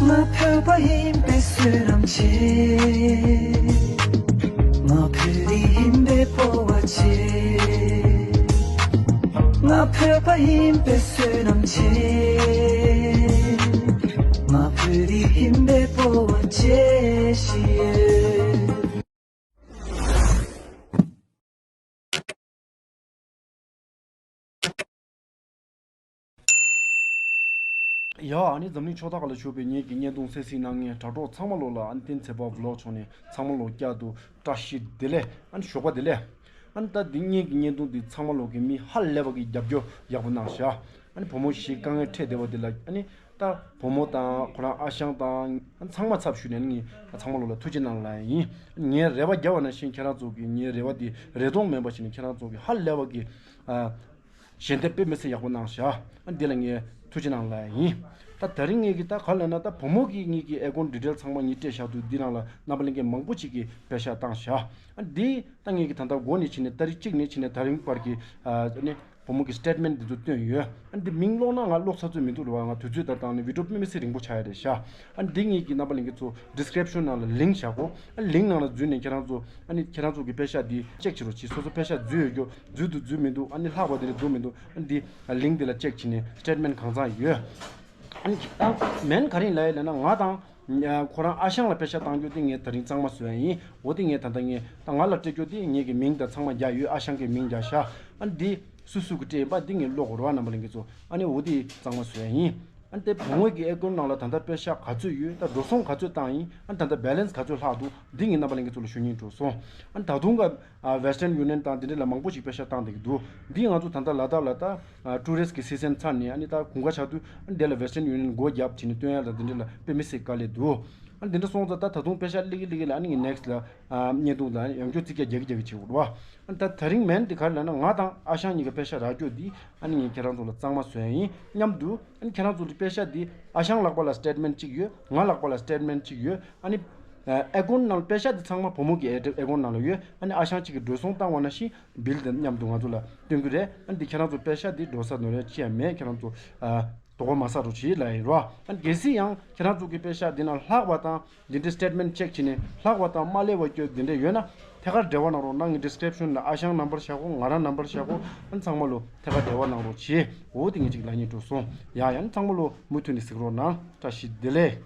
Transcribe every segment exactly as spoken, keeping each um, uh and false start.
ང་བོད་པ་ཡིན་པའི་བསོད་ནམས་ཆེ། ང་བོད་རིགས་ཡིན་པའི་སྤོབས་པ་ཆེ། ང་བོད་པ་ཡིན་པའི་བསོད་ནམས་ཆེ། ང་བོད་རིགས་ཡིན་པའི་སྤོབས་པ་ཆེ་ཞིག་ཡོད། ཡ། ཨ་ནི་འཛམ་གླིང་ཕྱོགས་མཐའ་ཁག་ལ་བཞུགས་པའི་ངེད་ཀྱི་བརྙན་ཐུང་གསན་གཟིགས་གནང་མཁན་དྲ་གྲོགས་ཚང་མ་ལོ་ལ་ཨ་ནི་བསྟན་འཛིན་ཚེ་དཔལ་ཝི་ལོག་ཕྱོགས་ནས་ཚང་མ་ལོ་བསྐྱར་དུ་བཀྲ་ཤིས་བདེ་ལེགས། ཨ་ནི་ཞོགས་པ་བདེ་ལེགས། ཨ་ནི་ད་འདི་ངེད་ཀྱི་བརྙན་ཐུང་འདི་ཚང་མ་ལོ་གི་མི་ཧ་ལས་པ་གི་རྒྱབ་སྐྱོར་ཡག་པོ་གནང་ཤག་ཨ་ནི་བུ་མོ་ཞིག་དཀའ་ངལ་འཕྲད་བསྡད་པ་འདི་ལ་ཨ་ནི་ད་བུ་མོ་དང་ཁོ་རང་ཨ་ཞང་དང་ཨ་ནི་ཚང་མ་ཚབ་ཞུས་ནས་ཨ་ནི་ངས་ཚང་མ་ལོ་ལ་ཐུགས་རྗེ་གནང་ལབ་ཡིན། ངས་རེ་བ་བརྒྱབ་པ་ནང་བཞིན་ཁྱེད་རང་ཚོ་གི་ངའི་རེ་བ་འདི་རེ་སྟོང་མིན་པ་ཞིག་ནས་ཁྱེད་རང་ཚོ་གི་ཧ་ལས་པ་གི་ཨ། ཞལ་འདེབས་དཔེ་མི་སྲིད་ཡག་པོ་གནང་ཤག་ཨ་འདི་ལ་ངས་ཐུགས་རྗེ་གནང་ལབ་ཡིན། ད་ད་རིང་ངས་ཀྱི་ད་ག་ལབ་ན་ད་བུ་མོ་གི་ངས་ཀྱི་ཨེ་ཀོན་ཌི་ཊེལ་ཚང་མ་ངས་སྤྲད་བཞག་འདུག་འདི་ནང་ལ་རྣམ་པ་ལྷན་རྒྱས་མང་པོ་ཅིག་གིས་པེ་ཤག་བཏང་ཤག་ཨ་འདི་ད་ངས་ཀྱི་ད་ལྟ་འགོ་ནས་ཕྱིན་ནས་ཏ་རིག་གཅིག་ནས་ཕྱིན་ནས་ད་རིང་བར་གྱི་ཨ་ནི་བུ་མོ་གི་སི་ཊེཊ་མེན་ཊི་འདི་ཚོ་བཏོན་ཡོད། ཨ་འདི་མིང་ཀློག་ན་ང་ཀློག་ཚར་ཚོད་མི་འདུག་རེད་བ། ང་དུས་ཚོད་ད་བཏང་ནས་བི་ཌི་ཡོ་དཔེ་མི་སྲིད་རིང་པོ་ཆགས་ཡ་རེད་ཤག་ཨ་འདི་ངས་ཀྱི་རྣམ་པ་ལྷན་རྒྱས་ཚོ་ཌི་སི་ཀི་རིབ་ཤན་ནང་ལ་ལིང་ཀི་བཞག་གོ་ཨ་ལིང་ཀི་ནང་ལ་འཛུལ་ནས་ཁྱེད་རང་ཚོ་ཨ་ནི་ཁྱེད་རང་ཚོ་གི་པེ་ཤག་འདི་ཅེག་བྱེད་རོགས་གྱིས། སོ་སོ་པེ་ཤག་འཛུལ་ཡོད་རྒྱུ་འཛུལ་འདུག་འཛུལ་མི་འདུག་ཨ་ནི་ལྷག་པ་དེ་འདྲ་འཛུལ་མི་འདུག་ཨ་ནི་འདི་ལིང་ཀི་འདི་ལ་ཅེག་བྱས་ནས་སི་ཊེཊ་མེན་ཊི་གང་ཚང་ཡོད། ཨ་ནི་ད་མེན་ག་རེ་ལབ་ཡ་ལབ་ན་ང་དང་ཁོ་རང་ཨ་ཞང་ལ་པེ་ཤག་བཏང་རྒྱུ་དེ་ངས་ད་རིང་གཙང་མ་བཟོ་ཡ་ཡིན། འོ་དེ་ངས་ད་ལྟ་ངས་ད་ང་ལ་སྤྲད་རྒྱུ་དེ་ངས་ཀྱི་མིང་དང་ཚང་མ་རྒྱག་ཡོད། ཨ་ཞང་གི་མིང་རྒྱག་ཤག་ཨ་ནི་འདི་སུ་སུ་གི་སྤྲད་ཡིན་པ་འདི་ངས་ཀློག་དགོས་རེད་བ་རྣམ་པ་ལྷན་རྒྱས་ཚོ། ཨ་ནི་འོ་དེ་གཙང་མ་བཟོ་ཡ་ཡིན། ཨ་ནི་དེ་བུ་མོ་གི་ཨེ་ཀོན་ཊི་ནང་ལ་ད་ལྟ་པེ་ཤག་ག་ཚོད་ཡོད། ད་འགྲོ་སོང་ག་ཚོད་བཏང་ཡིན། ཨ་ནི་ད་ལྟ་བེ་ལེན་སི་ག་ཚོད་ལྷག་འདུག་འདི་ངས་རྣམ་པ་ལྷན་རྒྱས་ཚོ་ལ་ཞུ་སྙིང་བྲོ་སོང་། ཨ་ནི་ད་དུང་ག་ཨ་Western Union དང་དེ་འདྲ་ལ་མང་པོ་ཞིག་པེ་ཤག་བཏང་བསྡད་ཀྱི་འདུག་འདི་ང་ཚོ་ད་ལྟ་ལ་དྭགས་ལ་ད་ཨ་ཊུ་རི་སི་ཊི་གི་སི་ཛན་ཚར་ནས་ཨ་ནི་ད་དགུན་ཁ་ཆགས་དུས་ཨ་ནི་དེ་ལ་Western Union སྒོ་བརྒྱབ་བྱས་ནས་སྟོན་ཡ་ལ་དེ་འདྲ་ལ་དཔེ་མི་སྲིད་དཀའ་ལས་འདུག་ཨ་ནི་དེ་འདྲ་སོང་ཙང་ད་ད་དུང་པེ་ཤག་སླེབས་ཀྱི་སླེབས་ཀྱི་ལ་ཨ་ནི་ངས་ནེག་སི་ཊི་ལ་ཨ་བརྙན་ཐུང་ལ་ཡང་བསྐྱར་རྩིས་རྒྱག་རྒྱག་གི་བྱེད་དགོས་རེད་བ། ཨ་ནི་ད་ད་རིང་མེན་འདི་ག་རེ་ལབ་ན་ང་དང་ཨ་ཞང་གཉིས་ཀ་པེ་ཤག་རག་རྒྱུ་འདི་ཨ་ནི་ངས་ཁྱེད་རང་ཚོ་ལ་གཙང་མ་བཟོ་ཡ་ཡིན་མཉམ་དུ། ཨ་ནི་ཁྱེད་རང་ཚོ་འདི་པེ་ཤག་འདི་ཨ་ཞང་ལག་པ་ལ་སི་ཊེཊ་མེན་ཊི་གཅིག་ཡོད། ང་ལག་པ་ལ་སི་ཊེཊ་མེན་ཊི་གཅིག་ཡོད། ཨ་ནི་ཨ་ཨེ་ཀོན་ཊི་ནང་པེ་ཤག་འདི་ཚང་མ་བུ་མོ་གི་ཨེ་ཨེ་ཀོན་ཊི་ནང་ལ་ཡོད། ཨ་ནི་ཨ་ཞང་གཅིག་གི་འགྲོ་སོང་བཏང་བ་ནང་བཞིན་བིལ་དང་མཉམ་དུ་ང་ཚོ་ལ་སྟོན་གྱི་རེད། ཨ་ནི་འདི་ཁྱེད་རང་ཚོ་པེ་ཤག་འདི་འགྲོ་ས་ནོར་ཡ་ཅི་ཡང་མེད། ཁྱེད་རང་ཚོ་ཨ་དོགས་པ་མ་ཟ་རོགས་བྱེད་ལབ་ཡིན་རོ། ཨ་ནི་གལ་སྲིད་ཡང་ཁྱེད་རང་ཚོ་གི་པེ་ཤག་འདི་ནང་ལྷག་པ་དང་འདི་འདྲའི་སི་ཊེཊ་མེན་ཊི་ཅེག་བྱས་ནས་ལྷག་པ་དང་མ་སླེབས་པ་སྐྱོ་འདི་འདྲ་ཡོད་ན་ཐད་ཀར་འབྲེལ་བ་གནང་རོགས་གནང་། ངའི་ཌི་སི་ཀི་རིབ་ཤན་ལ་ཨ་ཞང་ནམ་བར་བཞག་གོ་ང་རང་ནམ་བར་བཞག་གོ་ཨ་ནི་ཚང་མ་ལོ་ཐད་ཀར་འབྲེལ་བ་གནང་རོགས་བྱེད། འོ་དེ་ངས་ཅིག་ལབ་སྙིང་བྲོ་སོང་། ཡ་ཡ་ནི་ཚང་མ་ལོ་མུ་མཐུད་ནས་གཟིགས་རོགས་གནང་། བཀྲ་ཤིས་བདེ་ལེགས།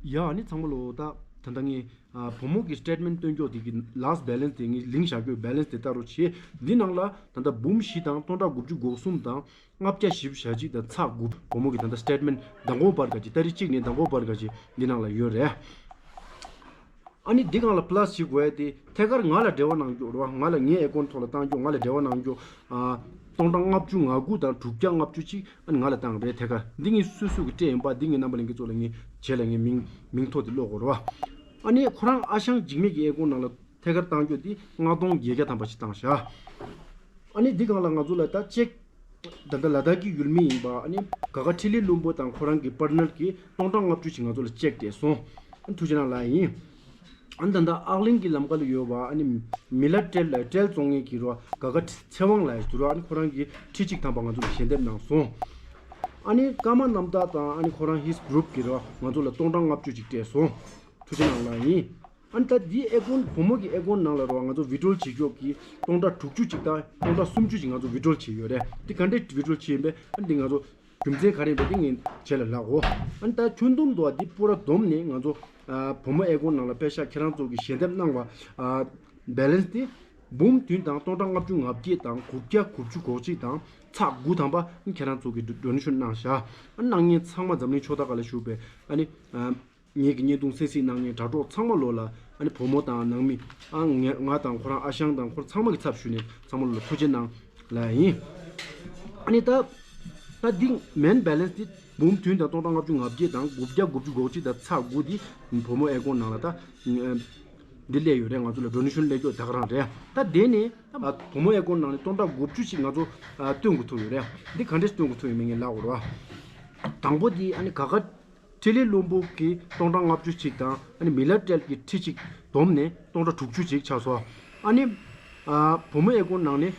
ཡ་ནི་ཚང་མ་ལོ་ད་ད་ལྟ་ངས་ཨ་བུ་མོ་གི་སི་ཊེཊ་མེན་ཊི་སྟོན་ཀྱོག་དེ་གི་ལཱ་སི་ཊི་བེ་ལེན་སི་དེ་ངས་ལིང་ཀི་བཞག་ཀྱོག་བེ་ལེན་སི་དེ་ལྟ་རོགས་བྱེད། འདི་ནང་ལ་ད་ལྟ་འབུམ་བཞི་དང་སྟོང་ཕྲག་དགུ་བཅུ་གོ་གསུམ་དང་ལྔ་བརྒྱ་བཞི་བཅུ་ཞེ་གཅིག་དང་ཚེག་དགུ། བུ་མོ་གི་ད་ལྟ་སི་ཊེཊ་མེན་ཊི་མདང་དགོང་བར་ག་ཅིག་ཏ་རིག་གཅིག་ནས་མདང་དགོང་བར་ག་ཅིག་འདི་ནང་ལ་ཡོད་རེད། ཨ་ནི་འདི་སྒང་ལ་པ་ལ་སི་བྱེད་དགོས་ཡ་དེ་ཐད་ཀར་ང་ལ་འབྲེལ་བ་གནང་རྒྱུ་རེད་བ། ང་ལ་ངའི་ཨེ་ཀོན་ཊི་ཐོག་ལ་བཏང་རྒྱུ། ང་ལ་འབྲེལ་བ་གནང་རྒྱུ། ཨ་སྟོང་ཕྲག་ལྔ་བཅུ་ང་དགུ་དང་དྲུག་བརྒྱ་ལྔ་བཅུ་གཅིག་ཨ་ནི་ང་ལ་བཏང་རེད། ཐད་ཀར་འདི་ངས་སུ་སུ་གི་སྤྲད་ཡིན་པ་འདི་ངས་རྣམ་པ་ལྷན་རྒྱས་ཚོ་ལ་ངས་བྱས་ལ་ངས་མིང་མིང་ཐོ་དེ་ཀློག་དགོས་རེད་བ། ཨ་ནི་ཁོ་རང་ཨ་ཞང་འཇིགས་མེད་ཀྱི་ཨེ་ཀོན་ཊི་ནང་ལ་ཐད་ཀར་བཏང་རྒྱུ་དེ་ལྔ་སྟོང་བརྒྱད་བརྒྱ་ཐམ་པ་ཞིག་བཏང་ཤག་ཨ་ནི་འདི་སྒང་ལ་ང་ཚོ་ལ་ད་ཅེག་ད་ལྟ་ལ་དྭགས་ཀྱི་ཡུལ་མི་ཡིན་པ་ཨ་ནི་ག་ག་ཁྲི་ལི་ལུམ་བུ་དང་ཁོ་རང་གི་པར་ནར་གྱིས་སྟོང་ཕྲག་ལྔ་བཅུ་ཞིག་ང་ཚོ་ལ་ཅེག་སྤྲད་སོང་། ཨ་ནི་ཐུགས་རྗེ་གནང་ལབ་ཡིན། ཨ་ནི་ད་ལྟ་ཨག་གླིང་གི་ལམ་ཁ་ལ་ཡོད་པ་ཨ་ནི་མི་ལ་ཏྲེལ་ཏྲེལ་བཙོང་མཁན་གྱི་རོ་ག་ག་ཚེ་དབང་ལགས་ཡོད་རོ། ཨ་ནི་ཁོ་རང་གིས་ཁྲི་གཅིག་ཐམ་པ་ང་ཚོ་ལ་ཞལ་འདེབས་གནང་སོང་། ཨ་ནི་ཀརྨ་རྣམ་དག་དང་ཨ་ནི་ཁོ་རང་ཧིས་གུ་རུབ་ཀྱི་རོ་ང་ཚོ་ལ་སྟོང་ཕྲག་ལྔ་བཅུ་ཅིག་སྤྲད་སོང་། ཐུགས་རྗེ་གནང་ལབ་ཡིན། ཨ་ནི་ད་འདི་ཨེ་ཀོན་བུ་མོ་གི་ཨེ་ཀོན་ནང་ལ་རོ་ང་ཚོ་ཝི་ཌི་ཡོ་བྱེད་ཀྱོག་གི་སྟོང་ཕྲག་དྲུག་ཅུ་ཅིག་དང་སྟོང་ཕྲག་སུམ་ཅུ་ཅིག་ང་ཚོ་ཝི་ཌི་ཡོ་བྱས་ཡོད་རེད། འདི་ག་འདྲའི་ཝི་ཌི་ཡོ་བྱས་ཡིན་པས་ཨ་ནི་འདི་ང་ཚོ་རྒྱུ་མཚན་ག་རེ་ཡིན་པ་འདི་ངས་བྱས་ལ་ལབ་གོ་ཨ་ནི་ད་ཁྱོན་བསྡོམས་དུ་འདི་པུ་ར་བསྡོམས་ནས་ང་ཚོ་ཨ་བུ་མོ་ཨེ་ཀོན་ནང་ལ་པེ་ཤག་ཁྱེད་རང་ཚོ་གི་ཞལ་འདེབས་གནང་བ་ཨ་བེ་ལེན་སི་དེ་འབུམ་བདུན་དང་སྟོང་ཕྲག་ལྔ་བཅུ་ང་བརྒྱད་དང་དགུ་བརྒྱ་དགུ་བཅུ་གོ་གཅིག་དང་ཚེག་དགུ་ཐམ་པ་ཨ་ནི་ཁྱེད་རང་ཚོ་གི་ཌོ་ནེ་ཤན་གནང་ཤག་ཨ་ནི་གནང་མཁན་ཚང་མ་འཛམ་གླིང་ཕྱོགས་མཐའ་ཁག་ལ་བཞུགས་པའི་ཨ་ནི་ཨ། ངེད་ཀྱི་བརྙན་ཐུང་གསན་གཟིགས་གནང་མཁན་དྲ་གྲོགས་ཚང་མ་ལོ་ལ་ཨ་ནི་བུ་མོ་དང་ནང་མི་ཨ་ང་ང་དང་ཁོ་རང་ཨ་ཞང་དང་ཁོ་རང་ཚང་མ་གི་ཚབ་ཞུས་ནས་ཚང་མ་ལོ་ལ་ཐུགས་རྗེ་གནང་ལབ་ཡིན། ཨ་ནི་ད་ད་འདི་མེན་བེ་ལེན་སི་འདི་འབུམ་བདུན་དང་སྟོང་ཕྲག་ལྔ་བཅུ་ང་བརྒྱད་དང་དགུ་བརྒྱ་དགུ་བཅུ་གོ་གཅིག་དང་ཚེག་དགུ་འདི་བུ་མོ་ཨེ་ཀོན་ནང་ལ་ད་འདི་སླེབས་ཡོད་རེད། ང་ཚོ་ལ་ཌོ་ནེ་ཤན་སླེབས་ཀྱོག་ད་ག་རང་རེད། ད་དེ་ནས་ད་བུ་མོ་ཨེ་ཀོན་ནང་ནས་སྟོང་ཕྲག་དགུ་བཅུ་ཞིག་ང་ཚོ་སྟོན་དགོས་ཐུག་ཡོད་རེད། འདི་ག་འདྲས་སྟོན་དགོས་ཐུག་ཡོད་མེད་ངས་ལབ་དགོས་རེད་བ། དང་པོ་འདི་ཨ་ནི་ག་ག་ཁྲི་ལི་ལུམ་བུ་གི་སྟོང་ཕྲག་ལྔ་བཅུ་ཅིག་དང་ཨ་ནི་མི་ལ་ཏྲེལ་གྱི་ཁྲི་གཅིག་བསྡོམས་ནས་སྟོང་ཕྲག་དྲུག་ཅུ་ཅིག་ཆགས་སོང་། ཨ་ནི་ཨ་བུ་མོ་ཨེ་ཀོན་ནང་ནས་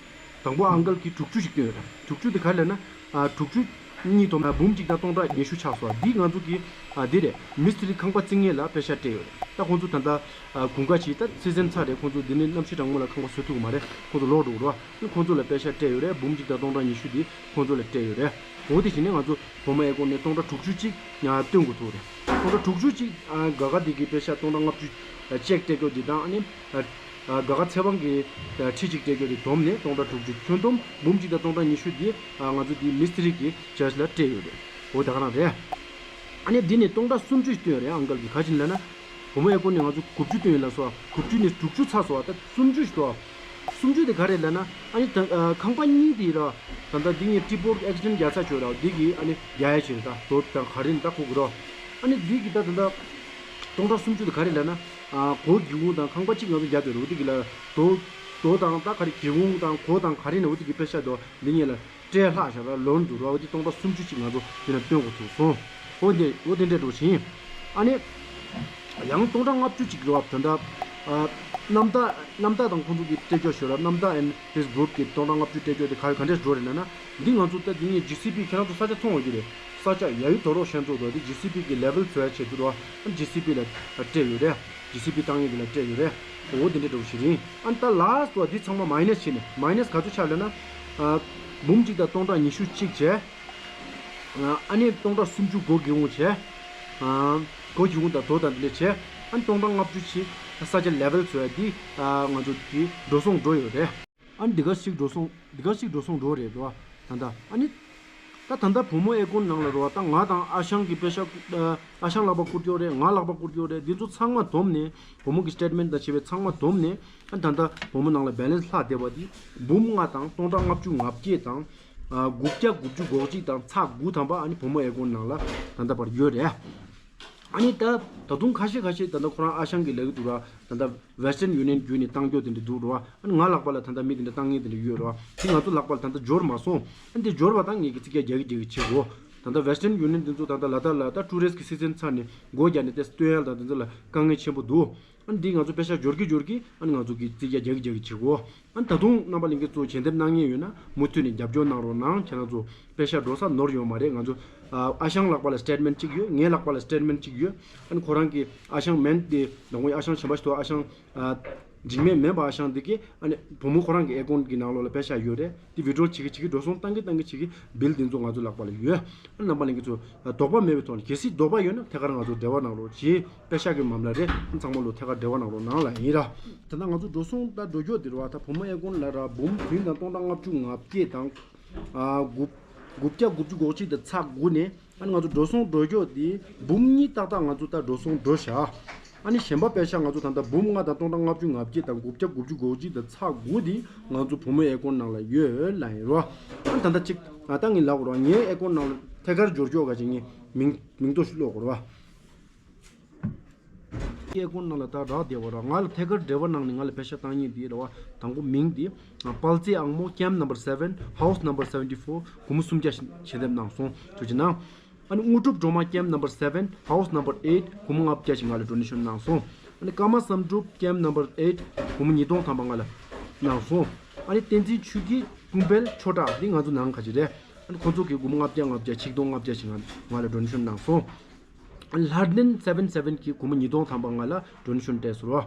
དང་པོ་ཨང་ཀལ་གྱིས་དྲུག་ཅུ་ཞིག་བཏོན་ཡོད་རེད། དྲུག་ཅུ་དེ་ག་རེ་ལབ་ན་ཨ་དྲུག་ཅུ་ གཉིས་དོ་འབུམ་གཅིག་དང་སྟོང་ཕྲག་ཉི་ཤུ་ཆགས་སོང་། འདི་ང་ཚོ་གི་ཨ་འདི་རེད། མི་སི་ཏི་རི་ཁང་པ་བརྩིགས་མཁན་ལ་པེ་ཤག་སྤྲད་ཡོད་རེད། ད་ཁོང་ཚོ་ད་ལྟ་ཨ་དགུན་ཁ་བྱས། ད་སི་ཛན་ཚར་རེད། ཁོང་ཚོ་འདི་ནས་གནམ་གཤིས་གྲང་མོ་ལ་ཁང་པ་བཟོ་ཐུབ་ཀྱི་མ་རེད། ཁོང་ཚོ་ལོག་འགྲོ་གི་རེད་བ། ཁོང་ཚོ་ལ་པེ་ཤག་སྤྲད་ཡོད་རེད། འབུམ་གཅིག་དང་སྟོང་ཕྲག་ཉི་ཤུ་འདི་ཁོང་ཚོ་ལ་སྤྲད་ཡོད་རེད། འོ་དེ་བྱས་ནས་ང་ཚོ་བུ་མོ་ཨེ་ཀོན་ནས་སྟོང་ཕྲག་དྲུག་ཅུ་གཅིག་ཨ་སྟོན་དགོས་ཐུག་རེད། སྟོང་ཕྲག་དྲུག་ཅུ་གཅིག་ཨ་སྒ་ག་འདི་གི་པེ་ཤག་སྟོང་ཕྲག་ལྔ་བཅུ་ཨ་ཅེག་སྤྲད་རྒྱུ་འདི་དང་། ཨ་ནི་ཨ་སྒ་ག་ཚེ་དབང་གི་ཨ་ཁྲི་གཅིག་སྤྲད་རྒྱུ་འདི་བསྡོམས་ནས་སྟོང་ཕྲག་དྲུག་ཅུ། ཁྱོན་བསྡོམས་འབུམ་གཅིག་དང་སྟོང་ཕྲག་ཉི་ཤུ་འདི་ཨ་ང་ཚོ་འདི་མི་སི་ཏི་རི་གི་ཅར་ཇི་ལ་སྤྲད་ཡོད་རེད། འོ་ད་ག་རང་རེད། ཨ་ནི་འདི་ནས་སྟོང་ཕྲག་སུམ་ཅུ་ཞིག་བཏོན་རེད། ཨང་ཀལ་གྱིས་ག་ཅིག་ལབ་ན། བུ་མོ་ཨེ་ཀོན་ནས་ང་ཚོ་དགུ་བཅུ་བཏོན་ཡོད་ལབ་སོང་། དགུ་བཅུ་ནས་དྲུག་ཅུ་ཚར་སོང་། ད་སུམ་ཅུ་ཞིག་འདུག། སུམ་ཅུ་དེ་ག་རེད་ལབ་ན། ཨ་ནི་ད་ཨ་ཁང་པ་གཉིས་དེ་ར། ད་ལྟ་འདི་ངས་ཊི་པོར་ཨེག་སི་ཌེན་རྒྱག་ཚར་ཆོག་ར། འདི་གི་ཨ་ནི་རྒྱག་ཡ་བྱེད་རེད། ད་རྡོ་དང་ག་རེ་ནི་ད་ཁུག་གི་ར། ཨ་ནི་འདི་གི་ད་ད་ད་སྟོང་ཕྲག་སུམ་ཅུ་དེ་ག་རེད་ལབ་ན། ཨ་སྒོ་སྒེའུ་ཁུང་དང་ཁང་པ་གཅིག་ང་ཚོ་རྒྱག་དེ་ར། འོ་འདི་གི་ལ་རྡོ་རྡོ་དང་ད་ག་རེ་སྒེའུ་ཁུང་དང་སྒོ་དང་ག་རེ་ནི་འོ་འདི་གི་པེ་ཤག་དོ་འདི་ངས་ལ་སྤྲད་ལྷག་བཞག་ར། ལོན་འདུག་ར། འོ་འདི་སྟོང་ཕྲག་སུམ་ཅུ་གཅིག་ང་ཚོ་འདི་ན་བཏོན་དགོས་ཐུག་སོང་། འོ་འདི་འོ་དེ་འདྲས་འགྲོ་ཕྱིན། ཨ་ནི་ཡང་སྟོང་ཕྲག་ལྔ་བཅུ་གཅིག་རེད་བ། ད་ལྟ་ཨ་གནམ་བདག་གནམ་བདག་དང་ཁོང་ཚོ་གི་སྤྲད་རྒྱུ་ཞུ་ར། གནམ་བདག་and his group གི་སྟོང་ཕྲག་ལྔ་བཅུ་སྤྲད་རྒྱུ་དེ་ག་ག་འདྲས་འགྲོ་རེད་ལབ་ན། འདི་ང་ཚོ་ད་འདི་ངས་ཇི་སི་པི་ཁྱེད་རང་ཚོ་ས་ཆ་མཐོང་འོང་གི་རེད། ས་ཆ་ཡ་ཡུ་དོ་རོག་ཤན་ཚོགས་དོ་དེ་ཇི་སི་པི་གི་ལེ་ཝལ་བཟོ་ཡ་ཆེད་དུ་ར། ཨ་ཇི་སི་པི་ལ་སྤྲད་ཡོད་རེད། ཇི་སི་པི་བཏང་ཡས་དེ་ལ་སྤྲད་ཡོད་རེད། འོ་དེ་འདྲས་འགྲོ་ཞིག་རེད། ཨ་ནི་ད་ལ་སི་ཊི་བ་འདི་ཚང་མ་མའི་ནས་བྱས་ནས། མའི་ནས་ག་ཚོད་ཆགས་ལབ་ན། ཨ་འབུམ་གཅིག་དང་སྟོང་ཕྲག་ཉི་ཤུ་གཅིག་བྱས། ཨ་ནི་སྟོང་ཕྲག་སུམ་ཅུ་སྒོ་སྒེའུ་ཁུང་བྱས། ཨ་སྒོ་སྒེའུ་ཁུང་དང་རྡོ་དང་དེ་འདྲས་བྱས། ཨ་ནི་སྟོང་ཕྲག་ལྔ་བཅུ་ཕྱིན་ས་ཆ་ལེ་ཝལ་བཟོ་ཡ་འདི་ཨ་ང་ཚོ་གི་འགྲོ་སོང་འགྲོ་ཡོད་རེད། ཨ་ནི་འདི་ག་ཞིག་འགྲོ་སོང་འདི་ག་ཞིག་འགྲོ་སོང་འགྲོ་རེད་རོ། ད་ལྟ་ཨ་ནི་ད་ད་ལྟ་བུ་མོ་ཨེ་ཀོན་ནང་ལ་རོ། ད་ང་དང་ཨ་ཞང་གི་པེ་ཤག་ཨ་ཨ་ཞང་ལག་པ་བསྐུར་གྱི་ཡོད་རེད། ང་ལག་པ་བསྐུར་གྱི་ཡོད་རེད། འདི་ཚོ་ཚང་མ་བསྡོམས་ནས། བུ་མོ་གི་སི་ཊེ་ཊི་མེན་ཊི་དང་བྱས་པའི་ཚང་མ་བསྡོམས་ནས། ཨ་ད་ལྟ་བུ་མོ་ནང་ལ་བེ་ལེན་སི་ལྷག་བསྡད་པ་འདི་འབུམ་ལྔ་དང་སྟོང་ཕྲག་ལྔ་བཅུ་ང་བརྒྱད་དང་། ཨ་དགུ་བརྒྱ་དགུ་བཅུ་གོ་གཅིག་དང་ཚེག་དགུ་ཐམ་པ་ཨ་ནི་བུ་མོ་ཨེ་ཀོན་ནང་ལ་ད་ལྟ་བར་ཡོད་རེད། ཨ་ནི་ད་ད་དུང་ཁ་ཤས་ཁ་ཤས་ད་ལྟ་ཁོ་རང་ཨ་ཞང་གི་ལབ་ཀྱི་འདུག་ར། ད་ལྟ་Western Union བརྒྱུད་ནས་བཏང་རྒྱུ་དེ་འདྲ་འདུག་ར། ཨ་ནི་ང་ལག་པ་ལ་ད་ལྟ་མི་དེ་འདྲ་བཏང་མཁན་དེ་འདྲ་ཡོད་ར། དེ་ང་ཚོ་ལག་པ་ལ་ད་ལྟ་འབྱོར་མ་སོང་། ཨ་ནི་དེ་འབྱོར་བ་དང་ངེད་ཀྱི་རྩིས་རྒྱག་རྒྱག་གི་རྒྱག་གི་བྱེད་དགོས། ད་ལྟ་Western Union དེ་ཚོ་ད་ལྟ་ལ་དྭགས་ལ་ད་ཊུ་རི་སི་ཊི་གི་སི་ཛན་ཚར་ནས་སྒོ་རྒྱག་ནས་དེ་སྟོན་ཡ་དང་དེ་ཚོ་ལ་དཀའ་ངལ་ཆེན་པོ་འདུག། ཨ་ནི་འདི་ང་ཚོ་པེ་ཤག་འབྱོར་གི་འབྱོར་གི། ཨ་ནི་ང་ཚོ་གི་རྩིས་རྒྱག་རྒྱག་གི་རྒྱག་གི་བྱེད་དགོས། ཨ་ནི་ད་དུང་རྣམ་པ་ལྷན་རྒྱས་ཚོ་ཞལ་འདེབས་གནང་མཁན་ཡོད་ན་མུ་མཐུད་ནས་རྒྱབ་སྐྱོར་གནང་རོགས་གནང་། ཁྱེད་རང་ཚོ་པེ་ཤག་འགྲོ་ས་ནོར་ཡོད་མ་རེད། ང་ཚོ་ཨ་ཨ་ཞང་ལག་པ་ལ་སི་ཊེ་ཊི་མེན་ཊི་གཅིག་ཡོད། ངའི་ལག་པ་ལ་སི་ཊེ་ཊི་མེན་ཊི་གཅིག་ཡོད། ཨ་ནི་ཁོ་རང་གི་ཨ་ཞང་མེན་དེ་ནང་ཁོའི་ཨ་ཞང་གཞན་པ་ཞིག་འདུག། ཨ་ཞང་ཨ་འཇིགས་མེད་མེན་པ་ཨ་ཞང་དེ་གིས་ཨ་ནི་བུ་མོ་ཁོ་རང་གི་ཨེ་ཀོན་གི་ནང་ལོགས་ལ་པེ་ཤག་ཡོད་རེད། དེ་ཝི་ཌི་རོལ་བྱེད་ཀྱི་བྱེད་ཀྱི་འགྲོ་སོང་བཏང་གི་བཏང་གི་བྱེད་ཀྱི་བིལ་དེ་ཚོ་ང་ཚོ་ལག་པ་ལ་ཡོད། རྣམ་པ་ལྷན་རྒྱས་ཚོ་དོགས་པ་མེད་པའི་ཐོག་ནས། གལ་སྲིད་དོགས་པ་ཡོད་ན་ཐད་ཀར་ང་ཚོར་འབྲེལ་བ་གནང་རོགས་གྱིས། པེ་ཤག་གི་མ་མ་ལ་རེད། ཚང་མ་ལོ་ཐད་ཀར་འབྲེལ་བ་གནང་རོགས་གནང་ལབ་ཡིན་ར། ད་ལྟ་ང་ཚོ་འགྲོ་སོང་ད་འགྲོ་རྒྱུ་དེ་རེད་བ། ད་བུ་མོ་ཨེ་ཀོན་ལ་ར་འབུམ་བདུན་དང་སྟོང་ཕྲག་ལྔ་བཅུ་ང་བརྒྱད་དང་། ཨ་དགུ་དགུ་བརྒྱ་དགུ་བཅུ་གོ་གཅིག་དང་ཚེག་དགུ་ནས། ཨ་ནི་ང་ཚོ་འགྲོ་སོང་འགྲོ་རྒྱུ་དེ་འབུམ་གཉིས་ཏག་ཏག་ང་ཚོ་ད་འགྲོ་སོང་འགྲོ་བཞག། ཨ་ནི་གཞན་པ་པེ་ཤག་ང་ཚོ་ད་ལྟ་འབུམ་ལྔ་དང་སྟོང་ཕྲག་ལྔ་བཅུ་ང་བརྒྱད་དང་དགུ་བརྒྱ་དགུ་བཅུ་གོ་གཅིག་དང་ཚེག་དགུ་དེ་ང་ཚོ་བུ་མོའི་ཨེ་ཀོན་ནང་ལ་ཡོད་ལབ་ཡིན་རོ། ཨ་ནི་ད་ལྟ་གཅིག་ཨ་ད་ངས་ལབ་དགོས་རོ། ངའི་ཨེ་ཀོན་ནང་ལ་ཐད་ཀར་འབྱོར་ཆོག་ག་ཅིག་ངས་མིང་མིང་ཐོ་ཞིག་ཀློག་དགོས་རོ། ཨེ་ཀོན་ནང་ལ་ད་རག་བསྡད་པ་ར། ང་ལ་ཐད་ཀར་འབྲེལ་བ་གནང་ནས་ང་ལ་པེ་ཤག་བཏང་མཁན་དེ་རེད་བ། དང་པོ་མིང་དེ་དཔལ་བརྩེགས་ཨང་མོ། camp number seven, house number seventy four, སྒོར་མོ་སུམ་བརྒྱ་ཞལ་འདེབས་གནང་སོང་། ཐུགས་རྗེ་གནང་། ཨ་ནི་དངོས་གྲུབ་སྒྲོལ་མ། camp number seven, house number eight, སྒོར་མོ་ལྔ་བརྒྱ་ཞིག་ང་ལ་ཌོ་ནེ་ཤོན་གནང་སོང་། ཨ་ནི་ཀརྨ་བསམ་གྲུབ། camp number eight, སྒོར་མོ་ཉིས་སྟོང་ཐམ་པ་ང་ལ་གནང་སོང་། ཨ་ནི་བསྟན་འཛིན་ཆོས་སྐྱིད། ཀུན་དཔལ། ཆོས་གྲགས། འདི་ང་ཚོ་ནང་ཁ་ཅིག་རེད། ཨ་ནི་ཁོང་ཚོ་གིས་སྒོར་མོ་ལྔ་བརྒྱ་ལྔ་བརྒྱ། ཆིག་སྟོང་ལྔ་བརྒྱ་ཞིག་ང་ང་ལ་ཌོ་ནེ་ཤོན་གནང་སོང་། ཨ་ནི་ལྷ་ལྡན་seven seven གིས་སྒོར་མོ་ཉིས་སྟོང་ཐམ་པ་ང་ལ་ཌོ་ནེ་ཤོན་སྤྲད་སོང་རོ།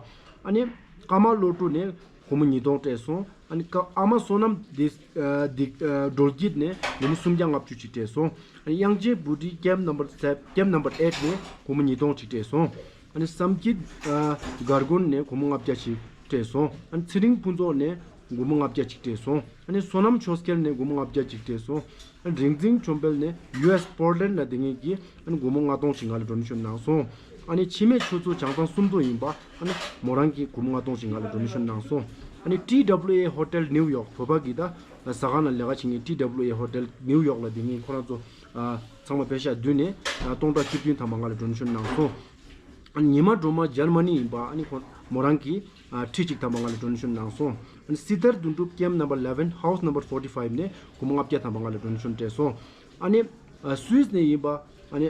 ཨ་ནི་ཀརྨ་བློ་གྲོས་ནས་སྒོར་མོ་ཉིས་སྟོང་སྤྲད་སོང་། ཨ་ནི་ཀ་ཨ་མ་བསོད་ནམས་འདི་ཨ་འདི་ཨ་སྒྲོལ་སྐྱིད་ནས་སྒོར་མོ་སུམ་བརྒྱ་ལྔ་བཅུ་ཅིག་སྤྲད་སོང་། ཨ་ནི་དབྱངས་ཅན་བུ་ཁྲིད་camp number seven, camp number eight ནས་སྒོར་མོ་ཉིས་སྟོང་ཅིག་སྤྲད་སོང་། ཨ་ནི་བསམ་སྐྱིད་ཨ་སྒར་དགོན་ནས་སྒོར་མོ་ལྔ་བརྒྱ་ཅིག་སྤྲད་སོང་། ཨ་ནི་ཚེ་རིང་ཕུན་ཚོགས་ནས་སྒོར་མོ་ལྔ་བརྒྱ་ཅིག་སྤྲད་སོང་། ཨ་ནི་བསོད་ནམས་ཆོས་སྐལ་ནས་སྒོར་མོ་ལྔ་བརྒྱ་ཅིག་སྤྲད་སོང་། ཨ་ནི་རིག་འཛིན་ཆོས་འཕེལ་ནས་ཡུ་ཨེས་པོར་ལེན་ལ་བསྡད་མཁན་གྱིས་ཨ་ནི་སྒོར་མོ་ལྔ་སྟོང་ཞིག་ང་ལ་ཌོ་ནེ་ཤོན་གནང་སོང་། ཨ་ནི་འཆི་མེད་ཆོས་མཚོ་བྱང་ཐང་སུམ་མདོ་ཡིན་པ། ཨ་ནི་མོ་རང་གིས་སྒོར་མོ་ལྔ་སྟོང་ཞིག་ང་ལ་ཌོ་ནེ་ཤོན་གནང་སོང་། ཨ་ནི་ཊི་ཌབ་ལིའུ་ཨེ་ཧོ་ཊེལ་ནིའུ་ཡོག་བོད་པ་གི་ད་ཟ་ཁང་ལ་ལས་ཀ་བྱེད་མཁན་ཊི་ཌབ་ལིའུ་ཨེ་ཧོ་ཊེལ་ནིའུ་ཡོག་ལ་བསྡད་མཁན་ཁོ་རང་ཚོ་ཨ་ཚང་མ་པེ་ཤག་བསྡུས་ནས་ཨ་སྟོང་ཕྲག་བཅུ་བདུན་ཐམ་པ་ང་ལ་ཌོ་ནེ་ཤོན་གནང་སོང་། ཨ་ནི་ཉི་མ་སྒྲོལ་མ་འཇར་མ་ནི་ཡིན་པ། ཨ་ནི་ཁོ་མོ་རང་གིས་ཨ་ཁྲི་གཅིག་ཐམ་པ་ང་ལ་ཌོ་ནེ་ཤོན་གནང་སོང་། ཨ་ནི་སྲི་ཐར་དོན་གྲུབ་camp number eleven, house number forty five ནས་སྒོར་མོ་ལྔ་བརྒྱ་ཐམ་པ་ང་ལ་ཌོ་ནེ་ཤོན་སྤྲད་སོང་། ཨ་ནི་ཨ་སུད་སི་ནས་ཡིན་པ། ཨ་ནི་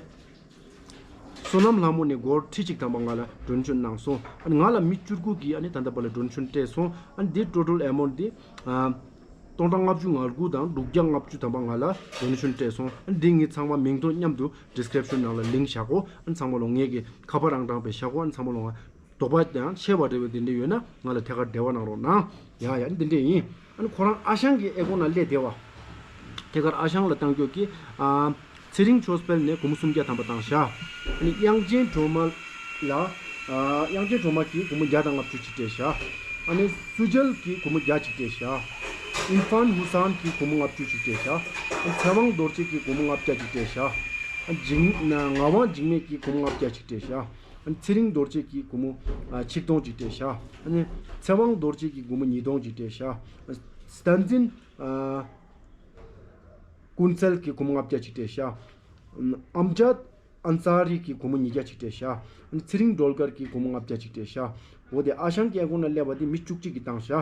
བསོད་ནམས་ལྷ་མོ་ནས་སྒོར་ཁྲི་གཅིག་ཐམ་པ་ང་ལ་ཌོ་ནེ་ཤོན་གནང་སོང་། ཨ་ནི་ང་ལ་མི་བཅུ་དགུ་གིས་ཨ་ནི་ད་ལྟ་བར་ལ་ཌོ་ནེ་ཤོན་སྤྲད་སོང་། ཨ་ནི་འདི་ཊོ་ཊལ་ཨེ་མའུནཊ་འདི་ཨ་ སྟོང་ཕྲག་ལྔ་བཅུ་ང་དགུ་དང་དྲུག་བརྒྱ་ལྔ་བཅུ་ཐམ་པ་ང་ལ་ཌོ་ནེ་ཤོན་སྤྲད་སོང་། ཨ་ནི་འདི་ངས་ཚང་མ་མིང་ཐོ་མཉམ་དུ་ཌི་སི་ཀི་རིབ་ཤོན་ནང་ལ་ལིང་ཀི་བཞག་གོ། ཨ་ནི་ཚང་མ་ལོ་ངས་ཀྱི་ཁ་པར་རང་གྲངས་པས་བཞག་གོ། ཨ་ནི་ཚང་མ་ལོ་ང་དོགས་པ་དང་ཆད་པ་འདྲ་བའི་དེ་འདྲ་ཡོད་ན་ང་ལ་ཐད་ཀར་འབྲེལ་བ་གནང་རོགས་གནང་། ཡ་ཡ། འདི་འདྲ་ཡིན། ཨ་ནི་ཁོ་རང་ཨ་ཞང་གི་ཨེ་ཀོན་ནང་སླེབས་བསྡད་པ། ཐད་ཀར་ཨ་ཞང་ལ་བཏང་རྒྱུ་གི། ཨ། ཚེ་རིང་ཆོས་འཕེལ་ནས་སྒོར་མོ་སུམ་བརྒྱ་ཐམ་པ་བཏང་ཤག། ཨ་ནི་དབྱངས་ཅན་སྒྲོལ་མ་ལ། ཨ། དབྱངས་ཅན་སྒྲོལ་མ་གིས་སྒོར་མོ་བརྒྱ་དང་ལྔ་བཅུ་ཅིག་སྤྲད་ཤག། ཨ་ནི་སུ་ཇལ་གིས་སྒོར་མོ་བརྒྱ་ཅིག་སྤྲད་ཤག། ཨིན་ཧྥན་ཧུ་སན་གིས་སྒོར་མོ་ལྔ་བཅུ་ཅིག་སྤྲད་ཤག། ཨ་ནི་ཚེ་དབང་རྡོ་རྗེ་གིས་སྒོར་མོ་ལྔ་བརྒྱ་ཅིག་སྤྲད་ཤག། ཨ་ནི་འཇིགས། ངག་དབང་འཇིགས་མེད་ཀྱིས་སྒོར་མོ་ལྔ་བརྒྱ་ཅིག་སྤྲད་ཤག། ཨ་ནི་ཚེ་རིང་རྡོ་རྗེ་གིས་སྒོར་མོ། ཨ། ཆིག་སྟོང་ཅིག་སྤྲད་ཤག། ཨ་ནི་ཚེ་དབང་རྡོ་རྗེ་གིས་སྒོར་མོ་ཉིས་སྟོང་ཅིག་སྤྲད་ཤག། ཨ་ནི་བསྟན་འཛིན། ཨ། ཀུན་གསལ་གྱིས་སྒོར་མོ་ལྔ་བརྒྱ་ཅིག་སྤྲད་ཤག། ཨམ་ཇད་ཨན་ས་རི་གིས་སྒོར་མོ་ཉིས་བརྒྱ་ཅིག་སྤྲད་ཤག། ཨ་ནི་ཚེ་རིང་སྒྲོལ་དཀར་གྱིས་སྒོར་མོ་ལྔ་བརྒྱ་ཅིག་སྤྲད་ཤག། འོ་དེ་ཨ་ཞང་གི་ཨེ་ཀོན་ནང་སླེབས་པ་དེ་མི་བཅུ་གཅིག་གིས་བཏང་ཤག།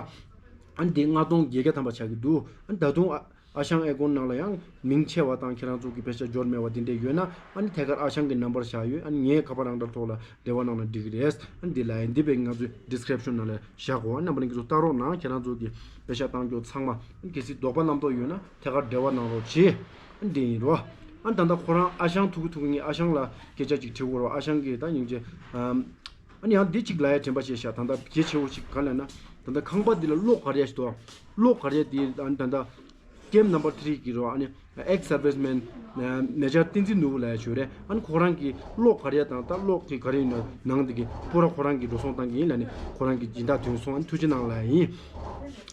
ཨ་ནི་དེ་ལྔ་སྟོང་བརྒྱད་བརྒྱ་ཐམ་པ་ཆགས་ཀྱི་འདུག། ཨ་ནི་ད་དུང་ཨ། ཨ་ཞང་ཨེ་ཀོན་ནང་ལ་ཡང་མིང་ཆད་པ་དང་ཁྱེད་རང་ཚོ་གི་པེ་ཤ་འབྱོར་མེད་པ་དེ་འདྲས་ཡོད་ན། ཨ་ནི་ཐད་ཀར་ཨ་ཞང་གི་ནམ་བར་བཞག་ཡོད། ཨ་ནི་ངའི་ཁ་པར་རང་འདྲ་ཐོག་ལ་འབྲེལ་བ་གནང་ན་འགྲིག་གི་རེད། ཨ་ནི་འདི་ལ་ཡང་འདི་པའི་ང་ཚོའི་ཌི་སི་ཀི་རིབ་ཤོན་ནང་ལ་བཞག་གོ། ཨ་ནི་རྣམ་པ་ལྷན་རྒྱས་ཚོ་ལྟ་རོགས་གནང་། ཁྱེད་རང་ཚོ་གི་པེ་ཤ་བཏང་རྒྱུ་ཚང་མ། ཨ་ནི་གལ་སྲིད་དོགས་པ་རྣམ་རྟོག་ཡོད་ན་ཐད་ཀར་འབྲེལ་བ་གནང་རོགས་བྱེད། ཨ་ནི་འདི་ཡིན་རོ། ཨ་ནི་ད་ལྟ་ཁོ་རང་ཨ་ཞང་ཐུག་གི་ཐུག་གི། ངས་ཨ་ཞང་ལ་སྐད་ཆ་ཅིག་དྲི་དགོས་རོ། ཨ་ཞང་གིས་ད་སྙིང་རྗེ། ཨ་ནི་ཡང་འདི་གཅིག་ལ་ཡ་དྲན་པ་བྱས་ཤག། ད་ལྟ་གལ་ཆེ་བོ་ཞིག་ག་ལ་ན། ད་ལྟ་ཁང་པ་འདི་ལ་གློག་ག་རེ་ཡ་ཞིག་འདུག། གློག་ག་རེ་ཡ་འདི། ཨ་ནི་ད་ལྟ་ཀེམ་ནམ་བར་ཐི་རི་གི་རོ། ཨ་ནི་ཨེག་སར་ཝིས་མེན་མེ་ཇར་བསྟན་འཛིན་ནོར་བུ་ལ་ཡ་ཞུ་རེད། ཨ་ནི་ཁོ་རང་གི་གློག་ག་རེ་ཡ་དང་ད་གློག་གི་ག་རེ་ཡིན་ན་ནང་འདི་གི་པུ་ར་ཁོ་རང་གི་འགྲོ་སོང་བཏང་གི་ཡིན་ལ་ནི་ཁོ་རང་གི་སྦྱིན་བདག་ཐོན་སོང་། ཨ་ནི་ཐུགས་རྗེ་གནང་ལ་ཡིན།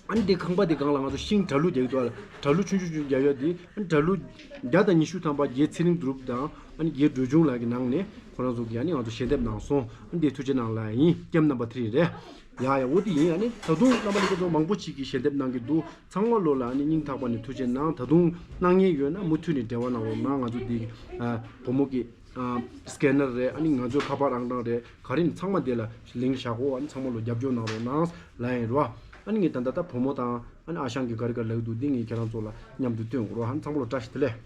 ཨ་ནི་འདི་ཁང་པ་འདི་སྒང་ལ་ང་ཚོ་ཤིང་གྲྭ་ལུག་རྒྱག་གི་འདུག། ཨ་གྲྭ་ལུག་ཆུང་ཆུང་ཆུང་རྒྱག་ཡ་འདི། ཨ་ནི་གྲྭ་ལུག་བརྒྱ་དང་ཉི་ཤུ་ཐམ་པ་རྒྱའི་ཚེ་རིང་གྲུབ་དང་། ཨ་ནི་རྒྱའི་འབྲུ་ཆུང་ལགས་ཀྱི་ནང་ནས་ཁོ་རང་ཚོ་གིས་ཨ་ནི་ང་ཚོ་ཞལ་འདེབས་གནང་སོང་། ཨ་ནི་འདི་ཐུགས་རྗེ་གནང་ལ་ཡིན། ཀེམ་ནམ་བར་ཐི་རི་རེད། ཡ་ཡ། འོ་དེ་ཡིན། ཨ་ནི་ད་དུང་རྣམ་པ་ལྷན་རྒྱས་ཚོ་མང་པོ་ཅིག་གིས་ཞལ་འདེབས་གནང་གི་འདུག། ཚང་མ་ལོ་ལ་ཨ་ནི་སྙིང་ཐག་པ་ནས་ཐུགས་རྗེ་གནང་། ད་དུང་གནང་མཁན་ཡོད་ན་མུ་མཐུད་ནས་འབྲེལ་བ་གནང་རོགས་གནང་། ང་ཚོ་འདི་ཨ་བུ་མོ་གི་ཨ་སི་ཀེ་ནར་རེད། ཨ་ནི་ང་ཚོའི་ཁ་པར་ཨང་གྲངས་རེད། ག་རེ་ཡིན་ཚང་མ་འདི་ལ་ལིང་ཀི་བཞག་གོ། ཨ་ནི་ཚང་མ་ལོ་རྒྱབ་སྐྱོར་གནང་རོགས་གནང་ལ་ཡིན་རོ། ཨ་ནི་ངས་ད་ལྟ་ད་བུ་མོ་དང་ཨ་ནི་ཨ་ཞང་གི་ག་རེ་ག་རེ་ལབ་འདུག། འདི་ངས་ཁྱེད་རང་ཚོ་ལ་མཉམ་དུ་སྟོན་དགོས་རོ། ཨ་ནི་ཚང་མ་ལོ་བཀྲ་ཤིས་བདེ་ལེགས།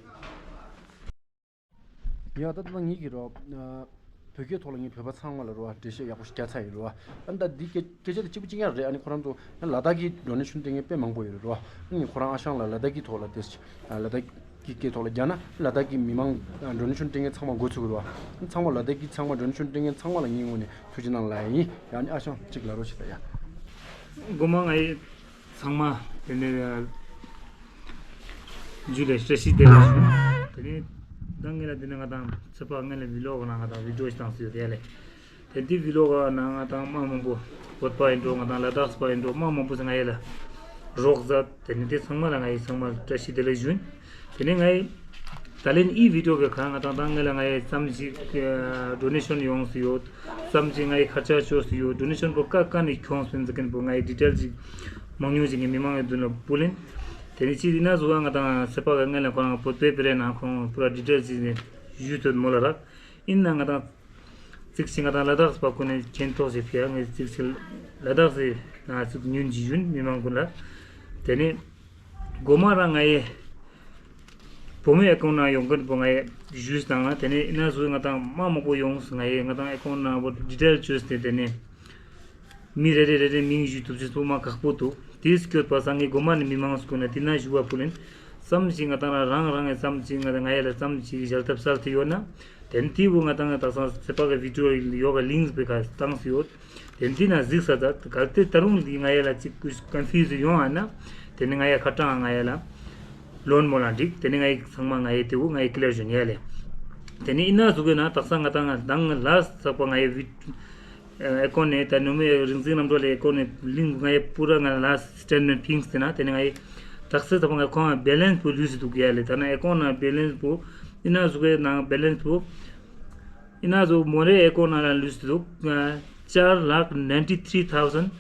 ཡ་ད་ལྟ་ངེད་ཀྱི་རོ། ཨ་བོད་སྐད་ཐོག་ལ་ངས་བོད་པ་ཚང་མ་ལ་རོ་འགྲེལ་བཤད་ཡག་པོ་ཞིག་རྒྱག་ཚར་ཡིན་རོ། ཨ་ད་འདི་སྐད་སྐད་ཆ་དེ་གཅིག་པུ་གཅིག་རྐྱང་རེད། ཨ་ནི་ཁོ་རང་ཚོ་ལ་དྭགས་ཀྱི་ཌོ་ནེ་ཤོན་སྤྲད་མཁན་དཔེ་མང་པོ་ཡོད་རེད་རོ། ཨ་ནི་ཁོ་རང་ཨ་ཞང་ལ་ལ་དྭགས་ཀྱི་ཐོག་ལ་དེ་ལ་དྭགས་ཀྱི་སྐད་ཐོག་ལ་རྒྱག་ན་ལ་དྭགས་ཀྱི་མི་མང་ཌོ་ནེ་ཤོན་སྤྲད་མཁན་ཚང་མ་འགོ་ཚུགས་རོ། ཨ་ནི་ཚང་མ་ལ་དྭགས་ཀྱི་ཚང་མ་ཌོ་ནེ་ཤོན་སྤྲད་མཁན་ཚང་མ་ལ་ངའི་ངོས་ནས་ཐུགས་རྗེ་གནང་ལ་ཡིན། ཡ་ཨ་ནི་ཨ་ཞང་གཅིག་ལབ་རོགས་བྱེད་ད་ཡ། མགོ་མ་ང་ཡི་ཚང་མ་དེ་ནས་ཇུ་ལེ་བཀྲ་ཤིས་བདེ་ལེགས་ཞུ། དེ་ནས་ད་ངེད་ལ་དེ་ནས་ང་དང་ཚེ་དཔག་ངེད་ལ་བི་ལོག་ནང་ང་དང་བི་ཌིའོ་ཞིག་བཏང་སྲིད་ཡོད་དེ་ལས། དེ་འདི་བི་ལོག་ནང་ང་དང་མ་མང་པོ་བོད་པ་ཡིན་འགྲོ། ང་དང་ལ་དྭགས་པ་ཡིན་འགྲོ། མ་མང་པོ་ཟེར་ང་ཡེ་ལ་རོགས་མཛད། དེ་ནས་དེ་ཚང་མ་ལ་ང་ཡི་ཚང་མ་བཀྲ་ཤིས་བདེ་ལེགས་ཞུ། དེ་ནས་ང་ཡི་ད་ལན་ཨི་བི་ཌིའོ་གི་ཁ་ང་དང་ད་ངེད་ལ་ང་ཡི་ཙམ་ཞིག་ཌོ་ནེ་ཤོན་ཡོང་སྲིད་ཡོད། ཙམ་ཞིག་ང་ཡི་ཁ་ཆ་ཤོར་སྲིད་ཡོད། ཌོ་ནེ་ཤོན་པོ་ཀ་ཀ་ནས་ཁྱོངས་སྲིད་ཟེར་མཁན་པོ་ང་ཡི་ཌི་ཊེལ་ཞིག་མང་ཉུང་ཞིག་ངས་མི་མང་གི་མདུན་ལ་ཕུལ་ཡིན། དེ་ནས་ཅི་ཡིན་ན་བཟོ་བ་ང་དང་སེ་པ་ག་ངེད་ལ་ཁོ་རང་བོད་པའི་བེ་རེ་ནང་ཁོང་པུ་ར་ཌི་ཊེལ་ཞིག་ནས་ཞུས་ཐུབ་མོ་ལ་རག། ཡིན་ན་ང་དང་ཚིག་ཅིག་ང་དང་ལ་དྭགས་པ་ཀུན་ནས་མཁྱེན་རྟོགས་ཤིག་ཕི་ཡ་ངས་ཚིག་ཅིག་ལ་དྭགས་སི་ན་ཚིག་ཉུན་གྱི་ཡུན་མི་མང་ཀུན་ལ། དེ་ནས་མགོ་མ་རང་ང་ཡི་བུ་མོའི་ཨེ་ཀོན་ནང་ཡོང་མཁན་པོ་ང་ཡི་ཞུས་དང་། དེ་ནས་ཡིན་ན་བཟོས་ང་དང་མ་མང་པོ་ཡོངས་ང་ཡི་ང་དང་ཨེ་ཀོན་ནང་པོ་ཌི་ཊེལ་བཅོས་ཏེ་དེ་ནས། མི་རེ་རེ་རེ་རེ་མིང་ཞུ་ཐུབ་ཅེས་ཚང་མ་ཁག་པོ་འདུག། དེའི་སྐྱོད་པ་སང་ངས་མགོ་མ་ནས་མི་མང་སྐུ་ན་དེ་ན་ཞུ་བ་ཕུལ་ཡིན། ཙམ་ཞིག་ང་དང་རང་རང་ངས་ཙམ་ཞིག་ང་དང་ང་ཡ་ལ་ཙམ་ཞིག་ཞལ་ཐབས་སལ་ཐུབ་ཡོད་ན། དེ་ནས་དེ་བོ་ང་དང་ང་དག་སང་ཚེ་དཔག་གི་བི་ཌིའོ་ཡོ་ག་ལིང་ཀི་བི་ག་བཏང་སི་ཡོད། དེ་ནས་དེ་ན་གཟིགས་ས་ད་གལ་ཏེ་ད་རུང་འདི་ང་ཡ་ལ་ཅིག་ཀུན་ཕིའུ་ཛི་ཡོང་ཨ་ན། དེ་ནས་ང་ཡ་ཁ་གྲངས་ང་ཡ་ལ་ལོན་མོ་ལ་འགྲིག། དེ་ནས་ང་ཡི་ཚང་མ་ང་ཡི་དེ་བོ་ང་ཡི་ཀི་ལེར་ཞུ་ཉལ་ལེ། དེ་ནས་ཡིན་ན་ཟུག་གི་ན་དག་སང་ང་དང་ང་དང་ལ་ཚགས་པ་ང་ཡི་བི་ཨེ་ཀོན་ནས་ད་ནུ་མའི་རིག་འཛིན་རྣམ་གྲོལ་ལས་ཨེ་ཀོན་ནས་ལིང་ང་ཡི་པུ་ར་ང་ལ་སི་ཊེན་མེན་ཕིང་སྟེ་ན། དེ་ནས་ང་ཡི་དག་སེ་ཚགས་པ་ང་ཁོང་ང་བེ་ལེན་སི་པོ་ལུས་སུ་འདུག་ཡ་ལེ། ད་ན་ཨེ་ཀོན་ན་བེ་ལེན་སི་པོ་ཡིན་ན་ཟུག་གི་ན་བེ་ལེན་སི་པོ་ཡིན་ན་ཟུག་མོ་རེ་ཨེ་ཀོན་ན་ལ་ལུས་སུ་འདུག། ཅར་ལག་ནའིན་ཊི་ཐི་རི་ཐའུ་ཟེན་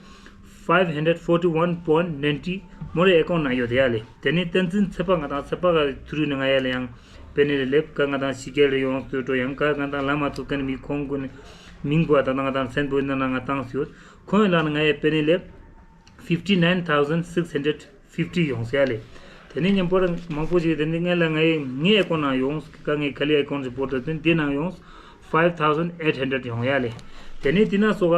ཕའིབ་ཧན་ཌེཌ་ཕོར་ཊི་ཝན་པོའིན་ཊི་ནའིན་ཊི་མོ་རེ་ཨེ་ཀོན་ན་ཡོད་ཡ་ལེ། དེ་ནས་བསྟན་འཛིན་ཚེ་དཔག་ང་དང་ཚེ་དཔག་ག་ཐུ་རུ་ནས་ང་ཡ་ལེ་ཡང་པེ་ནེ་ལེ་ལེབ་ཀ་ང་དང་ཕྱི་རྒྱལ་ལ་ཡོངས་སུ་འགྲོ་ཡང་ཀ་ང་དང་ལ་མ་ཐུག་མཁན་མི་ཁོང་ཀུན་མིང་པོ་ཨ་ད་ང་དང་མཚན་པོ་ཡིན་ན་ང་བཏང་སི་ཡོད། ཁོང་ཡི་ལ་ན་ང་ཡ་པེ་ནེ་ལེབ་ཕིབ་ཊི་ནའིན་ཐའུ་ཟེན་སིགས་ཧན་ཌེཌ་ཕིབ་ཊི་ཡོངས་ཡ་ལེ། དེ་ནས་མཉམ་པོ་རང་མང་པོ་ཞིག་དེ་ནས་ངས་ལ་ངའི་ངའི་ཨེ་ཀོན་ནང་ཡོངས་ཀ་ངའི་ཁ་ལི་ཨེ་ཀོན་རི་པོར་ཊ་དེ་འདི་ནང་ཡོངས་ཕའིབ་ཐའུ་ཟེན་ཨེཊ་ཧན་ཌེཌ་ཡོང་ཡ་ལེ། དེ་ནས་དེ་ན་སོ་ག་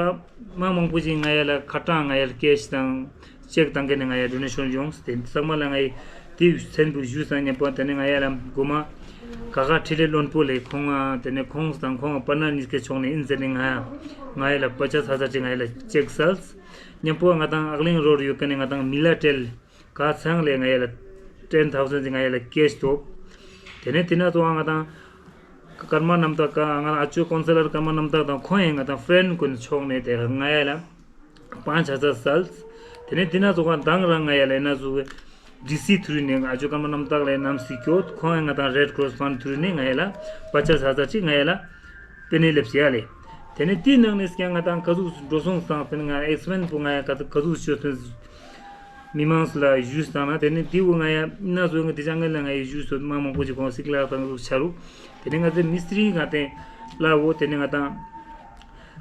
མ་མང་པོ་ཞིག་ང་ཡ་ལ་ཁ་གྲངས་ང་ཡ་ལ་ཀེཤ་དང་ ཅེག་བཏང་མཁན་ནི་ང་ཡ་ཌོ་ནེ་ཤོན་ཡོངས། དེ་ཚང་མ་ལ་ང་ཡི་དེ་མཚན་པོ་ཞུས་སང་མཉམ་པོ་དེ་ནས་ང་ཡ་ལ་མགོ་མ་ག་ག་འཕྲིན་ལས་བློན་པོ་ལས་ཁོང་ང་དེ་ནས་ཁོང་དང་ཁོང་པར་ན་གཉིས་ཀའི་ཕྱོགས་ནས་ཨིན་ཟེར་ནས་ང་ང་ཡ་ལ་པ་ཅ་ས་ས་ཅིག་ང་ཡ་ལ་ཅེག་སལ། མཉམ་པོ་ང་དང་ཨག་གླིང་རོ་ཡོད་མཁན་ནི་ང་དང་མི་ལ་ཏྲེལ་ག་ཚང་ལས་ང་ཡ་ལ་ཊེན་ཐའུ་ཟན་ང་ཡ་ལ་ཀེཤ་ཐོབ། དེ་ནས་དེ་ན་ཚོ་ང་དང་ཀརྨ་རྣམ་དག་ག་ང་ཨ་ཅོ་ཀོན་སེ་ལར་ཀརྨ་རྣམ་དག་དང་ཁོང་ཡང་ང་དང་ཕྲེན་ཀུན་ཕྱོགས་ནས་དེ་ང་ཡ་ལ་པཱན་ཆ་ཚ་སལ། དེ་ནས་དེ་ན་ཚོ་ང་དང་རང་ང་ཡ་ལ་ན་ཚོ་ཌི་སི་ཐུ་རུ་ནས་ཨ་ཅོ་ཀརྨ་རྣམ་དག་ལས་ནམ་སི་ཀྱོད་ཁོང་ཡང་ང་དང་རེད་ཀོ་རོ་སི་ཕན་ཐུ་རུ་ནས་ང་ཡ་ལ་པ་ཅ་ཚ་ཚ་ཅིག་ང་ཡ་ལ་པེ་ནེ་ལེབ་སི་ཡ་ལེ། དེ་ནས་དེའི་ནང་ནས་ཀྱང་ང་དང་ག་ཟུག་འགྲོ་སོང་བཏང་ཕན་ང་ཨེག་སི་པེན་པོ་ང་ཡ་ག་ག་ཟུག་ཤོད་ཕན། མི་མང་ལ་ཞུས་བཏང་ན་དེ་ནས་དེ་བོ་ང་ཡ་ན་བཟོ་ང་དེ་ཅང་ངན་ལ་ང་ཡ་ཞུས་སོད་མ་མང་པོ་ཞིག་གོང་སིག་ལ་དང་ཟུག་ཆ་རུག་དེ་ནས་ང་ཚོའི་མི་སི་ཏྲི་ང་དེ་ལ་བོ་དེ་ནས་ང་